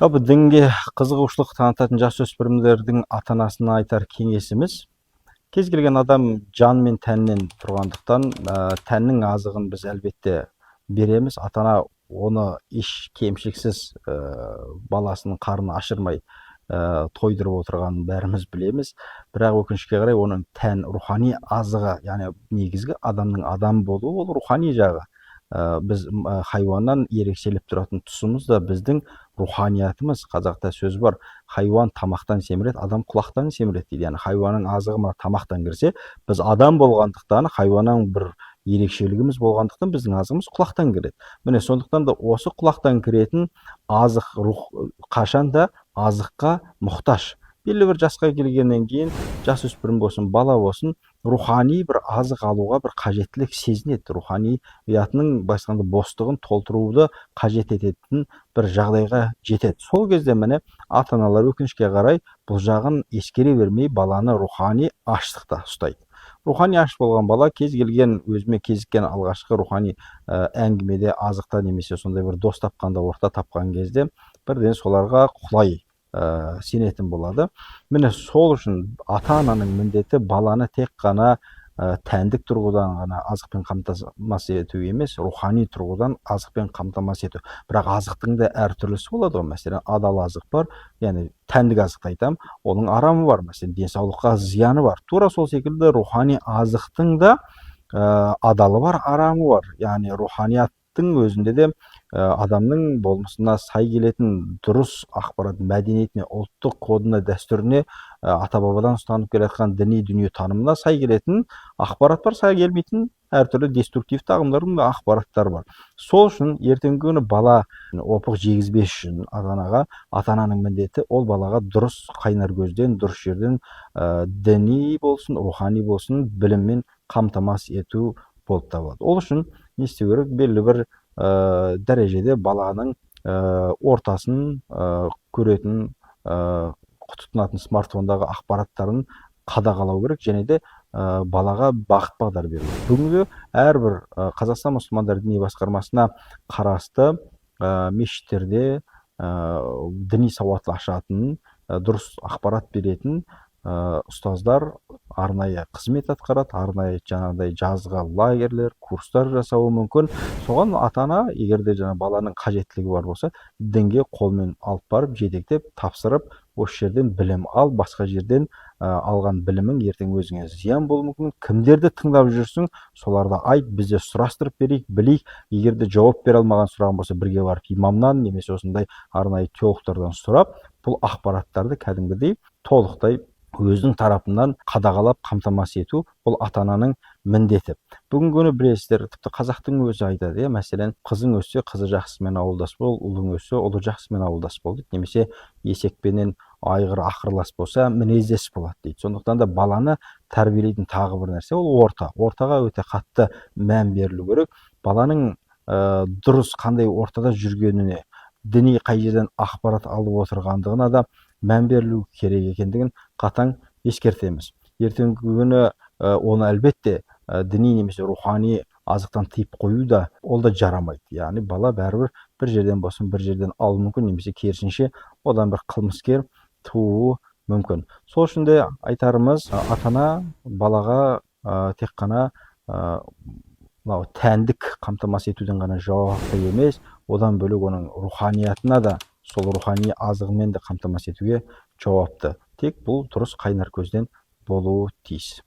Жалпы, дінге қызығушылық танытатын жасөспірімдердің ата анасына айтар кеңесіміз: кез келген адам жан мен тәннен тұрғандықтан, тәннің азығын біз, әлбетте, береміз. Ата ана оны еш кемшіліксіз, баласының қарнын ашырмай, тойдырып отырғанын бәріміз білеміз. Бірақ, өкінішке қарай, оның тән рухани азығы, яғни негізгі адамның адам болуы, ол рухани жағы. Біз хайуаннан ерекшелеп тұратын тұсымыз да біздің руханиятымыз. Қазақта сөз бар: «Хайуан тамақтан семіреді, адам құлақтан семіреді», – дейді. Яғни хайуанның азығы мына тамақтан кірсе, біз адам болғандықтан, хайуаннан бір ерекшелігіміз болғандықтан, біздің азығымыз құлақтан кіреді. Міне, сондықтан да осы құлақтан кіретін азық, рух қашанда азыққа мұқтаж. Белгілі бір жасқа келгеннен кейін жасөспірім болсын, бала болсын, рухани бір азық алуға бір қажеттілік сезінеді. Руханиятының, былайша айтқанда, бостығын толтыруды қажет ететін бір жағдайға жетеді. Сол кезде, міне, ата аналар, өкінішке қарай, бұл жағын ескере бермей, баланы рухани аштықта ұстайды. Рухани аш болған бала кез келген өзіме кезіккен алғашқы рухани әңгімеде, азықта немесе сондай бір дос тапқанда, орта тапқан кезде бірден соларға құлай сенетін болады. Міне, сол үшін ата ананың міндеті баланы тек қана тәндік тұрғыдан ғана азықпен қамтамасыз ету емес, рухани тұрғыдан азықпен қамтамасыз ету. Бірақ азықтың да әртүрлісі болады ғой. Мәселен, адал азық бар, яғни тәндік азықты айтамын, оның арамы бар, мәселен, денсаулыққа зияны бар. Тура сол секілді рухани азықтың да адалы бар, арамы бар. Яғни руханияттың өзінде де адамның болмысына сай келетін дұрыс ақпарат, мәдениетіне, ұлттық кодына, дәстүріне, ата бабадан ұстанып келе жатқан діни дүниетанымына сай келетін ақпарат бар, сай келмейтін әртүрлі деструктивті ағымдардың да ақпараттары бар. Сол үшін ертеңгі күні бала опық жегізбес үшін ата анаға, ата ананың міндеті ол балаға дұрыс қайнар көзден, дұрыс жерден діни болсын, рухани болсын, біліммен қамтамасыз ету болып табылады. Ол үшін не істеу керек? Белгілі бір дәрежеде баланың ортасын, көретін, тұтынатын смартфондағы ақпараттарын қадағалау керек және де балаға бағыт бағдар беру керек. Бүгінгі әрбір Қазақстан мұсылмандар діни басқармасына қарасты мешіттерде діни сауат ашатын, дұрыс ақпарат беретін ұстаздар арнайы қызмет атқарады. Арнайы жаңағыдай жазғы лагерьлер, курстар жасауы мүмкін. Соған ата ана, егер де жаңа баланың қажеттілігі бар болса, дінге қолмен алып барып, жетектеп, тапсырып, осы жерден білім ал, басқа жерден алған білімің ертең өзіңе зиян болуы мүмкін, кімдерді тыңдап жүрсің, соларды айт, біз де сұрастырып берейік, білейік. Егер де жауап бере алмаған сұрағың болса, бірге барып имамнан немесе осындай арнайы теологтардан сұрап, бұл ақпараттарды кәдімгідей толықтай өзінің тарапынан қадағалап, қамтамасыз ету – бұл ата ананың міндеті. Бүгінгі күні, білесіздер, тіпті қазақтың өзі айтады, иә, мәселен, «Қызың өссе, қызы жақсымен ауылдас бол, ұлың өссе, ұлы жақсымен ауылдас бол», – дейді. Немесе «Есекпенен айғыр ақырлас болса, мінездес болады», – дейді. Сондықтан да баланы тәрбиелейтін тағы бір нәрсе – ол орта. Ортаға өте қатты мән берілу керек. Баланың дұрыс қандай ортада жүргеніне, діни қай жерден ақпарат алып отырғандығына да мән берілу керек екендігін қатаң ескертеміз. Ертеңгі күні оны, әлбетте, діни немесе рухани азықтан тыйып қою да, ол да жарамайды. Яғни бала бәрібір бір жерден болсын, бір жерден алуы мүмкін немесе керісінше одан бір қылмыскер тууы мүмкін. Сол үшін де айтарымыз: ата ана балаға тек қана мынау тәндік қамтамасыз етуден ғана жауапты емес, одан бөлек оның руханиятына да, сол рухани азығымен де қамтамасыз етуге жауапты. Тек бұл дұрыс қайнар көзден болуы тиіс.